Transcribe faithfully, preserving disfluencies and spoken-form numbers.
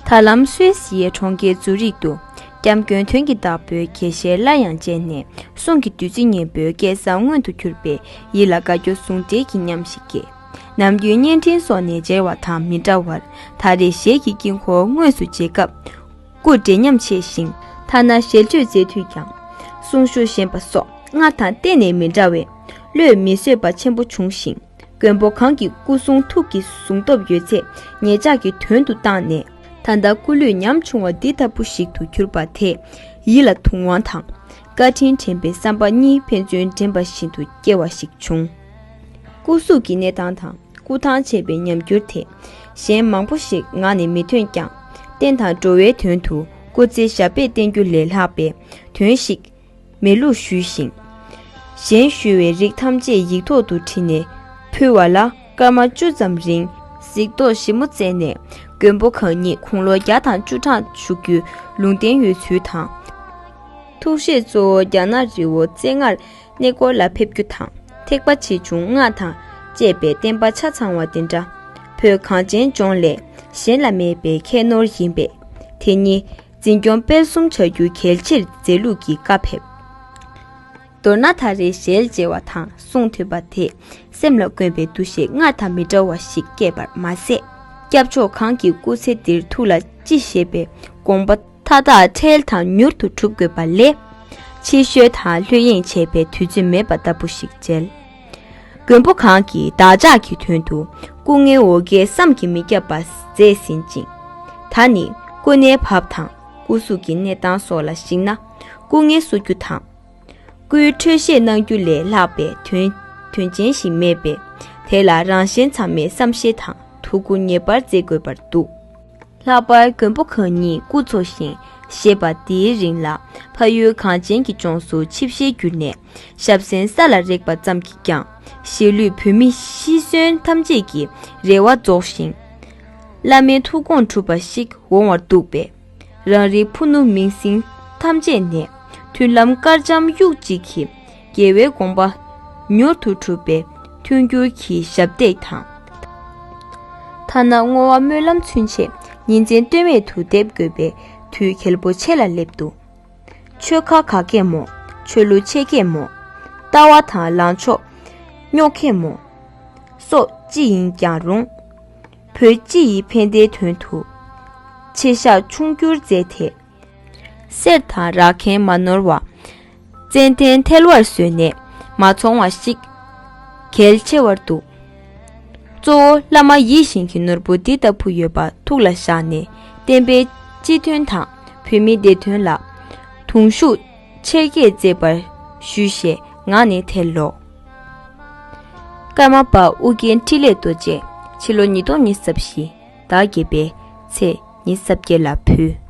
ད་ལམ་སུད་སིའི་གྲོང་ཁྱེར་ཛུ་རིག་ཏུ། སྐྱབས་མགོན་དོན་གྱི་བདག་པོའི་དགེ་བཤེས་སླར་ཡང་མཇལ་ནས། གསུང་གི་བདུད་རྩི་སྙན་པོའི་སྐལ་བཟང་མངོན་དུ་གྱུར་པས། ཡིད་ལ་དགའ་སྐྱོ་ཟུང་འབྲེལ་གྱི་ཉམས་ཤིག་སྐྱེས། ནམ་རྒྱུན་བརྙན་འཕྲིན་སོགས་ནས་མཇལ་བ་དང་མི་འདྲ་བར། ད་རེས་ཞལ་གྱི་དཀྱིལ་འཁོར་དངོས་སུ་མཇལ་སྐབས། སྐུ་འདྲེ་ཉམས་ཆེ་ཞིང་། ཐ་ན་ཞལ་བརྗོད་མཛད་དུས་ཀྱང་། གསུང་ཤུགས་ཞན་པ་སོགས་སྔར་དང་གཏན་ནས་མི་འདྲ་བའི། བློས་མི་བཟོད་པ་ཆེན་པོ་བྱུང་ཞིང་། མགོན་པོ་གང་གི་སྐུ་གསུང་ཐུགས་ཀྱི་གཟུངས་སྟོབས་ཡོད་ཚད་ངེད་ཅག་གི་དོན་དུ་བཏང་ནས། ད་ལྟ་སྐུ་ལུས་ཉམ་ཆུང་བ་འདི་ལྟ་བུ་ཞིག་ཏུ་གྱུར་པ་དེས། ཡིད་ལ་དུང་བ་དང་། བཀའ་དྲིན་དྲན་པའི་བསམ་པ་གཉིས་ཕན་ཚུན་འགྲན་པ་བཞིན་དུ་སྐྱེ་བ་ཞིག་བྱུང་། སྐུ་གཟུགས་ཀྱི་གནས་སྟངས་དང་སྐུ་ཐང་ཆད་པའི་ཉམས་འགྱུར་དེ། གཞན་མང་པོ་ཞིག་ངག་ནས་མི་ཐོན་ཀྱང་། བསྟན་དང་འགྲོ་བའི་དོན་དུ་སྐུ་ཚེ་ཞབས་པད་བརྟན་རྒྱུ་ལས་ལྷག་པའི་དོན་ཞིག་མེད་ལུགས་ཞུས་ཤིང་། གཞན་ཞུ་བའི་རིགས་ཐམས་ཅད་ཡིག་ཐོག་ཏུ་བྲིས་ནས་ཕུལ་བ་ལ་སྐར་མ་བཅུ་ཙམ་རིང་གཟིགས་རྟོག་ཞིབ་མོ་བསྩལ་ནས། མགོན་པོ་གང་ཉིད་དགུང་ལོ་བརྒྱ་དང་བཅུ་གྲངས་བཞུགས་རྒྱུའི་ལུང་བསྟན་ཡོད་ཚུལ་དང་། ཐུགས་བཞེད་གཙོ་བོ་རྒྱ་ནག་རི་བོ་རྩེ་ལྔར་གནས་སྐོར་ལ་ཕེབས་རྒྱུ་དང་། ཐེག་པ་ཆེ་ཆུང་སྔགས་དང་བཅས་པའི་བསྟན་པ་ཆ་ཚང་བ་དེ་འདྲ། བོད་གངས་ཅན་ལྗོངས་ལས་གཞན་ལ་མེད་པའི་ཁྱད་ནོར་ཡིན་པས། དེ་ཉིད་འཛིན་སྐྱོང་སྤེལ་གསུམ་བྱ་རྒྱུ་གལ་ཆེར་མཛད་ལུགས་ཀྱི་བཀའ་ཕེབས། མདོར་ན་ད་རེས་ཞལ་མཇལ་བ་དང་གསུང་ཐོས་པ་དེས་སེམས་ལ་དགོན་པའི་འདུ་ཤེས་སྔར་དང་མི་འདྲ་བ་ཞིག་སྐྱེས་པར་མ་ཟད། སྐྱབས་མཆོག་གང་གི་སྐུ་ཚེ་འདིར་ཐུགས་ལ་ཅི་བཞེས་པའི་དགོངས་པ་མཐའ་དག་འཕྲལ་དང་མྱུར་དུ་འགྲུབ་དགོས་པ་ལས། ཕྱིར་བཤོལ་དང་ལྷོད་གཡེང་བྱས་པའི་དུས་ཚོད་མེད་པ་ལྟ་བུ་ཞིག་མཇལ། མགོན་པོ་གང་གིས་བདག་ཅག་གི་དོན་དུ་སྐུ་ངལ་འོ་བརྒྱལ་བསམ་གྱིས་མི་ཁྱབ་པ་མཛད་ཟིན་ཅིང་། ད་ནི་སྐུ་ནའི་བབས་དང་སྐུ་གཟུགས་ཀྱི་གནས་སྟངས་སོགས་ལ་གཞིགས་ན། སྐུ་ངལ་གསོ་རྒྱུ་དང་། སྐུའི་འཕྲོད་བཞེས་གནང་རྒྱུ་ལས་ལྷག་པའི་དོན་དོན་ཆེན་ཞིག་མེད་པས། དེ་ལ་རང་གཞན་ཚང་མས་བསམ་ཤེས་དང་ཐུགས་ཁུར་ངེས་པར་མཛད་དགོས་པར་འདུག། ལྷག་པར་མགོན་པོ་གང་ཉིད་སྐུ་འཚོ་ཞིང་གཞེས་པ་འདིའི་རིང་ལ། ཕ་ཡུལ་གངས་ཅན་གྱི་ལྗོངས་སུ་ཆིབས་ཞལ་བསྒྱུར་ནས་ཞབས་སེན་ས་ལ་རེག་པ་ཙམ་གྱིས་ཀྱང་གཞིས་ལུས་བོད་མི་ཤི་གསོན་ཐམས་ཅད་ཀྱི་རེ་བ་རྫོགས་ཤིང་། བླ་མའི་ཐུགས་དགོངས་གྲུབ་པ་ཞིག་འོང་བར་འདུག་པས། རང་རེའི་ཕུ་ནུ་མིང་སྲིང་ཐམས་ཅད་ནས་མཐུན་ལམ་དཀར་འཇམ་དབྱུག་གཅིག་གིས་རྒྱལ་བའི་དགོངས་པ་མྱུར་དུ་འགྲུབ་པའི་མཐུན་འགྱུར་གྱི་ཞབས་འདེགས་དང་། ཐ་ན་བསྔོ་བ་སྨོན་ལམ་ཚུན་ཆད་ཉིན་མཚན་ལྟོས་མེད་དུ་འདེབས་དགོས་པའི་དུས་གལ་པོ་ཆེ་ལ་སླེབས་འདུག། ཆོལ་ཁ་ག་གེ་མོ། ཆོས་ལུགས་ཆེ་གེ་མོ། ལྟ་བ་དང་ལངས་ཕྱོགས་རྙོག་གེ་མོ། སོགས་ཅི་ཡིན་ཀྱང་རུང་། བོད་སྤྱི་ཡི་ཕན་བདེའི་དོན་དུ་ཆེ་བཞག་ཆུང་བསྒྱུར་མཛད་དེ། གསེར་དང་རག་མཁན་མ་ནོར་བ། ཙན་དན་ཐལ་བར་བཟོས་ནས་མ་ཚོང་བ་ཞིག་གལ་ཆེ་བར་འདུག། གཙོ་བོ་བླ་མ་ཡིད་བཞིན་གྱི་ནོར་བུ་འདི་ལྟ་བུ་ཡོད་པ་ཐུགས་ལ་བཞག་ནས། བསྟན་པའི་སྤྱི་དོན་དང་བོད་མིའི་བདེ་དོན་ལ་གདུང་ཤུགས་ཆེར་སྐྱེད་མཛད་པར་ཞུ་ཞེས་ངག་ནས་དལ་ལོ། ཀརྨ་པ་ཨུ་རྒྱན་འཕྲིན་ལས་རྡོ་རྗེ། ཕྱི་ལོ་ཉིས་སྟོང་ཉི་ཤུ་རྩ་བཞི་ཟླ་བརྒྱད་པའི་ཚེས་ཉི་ཤུ་རྩ་བརྒྱད་ལ་ཕུལ།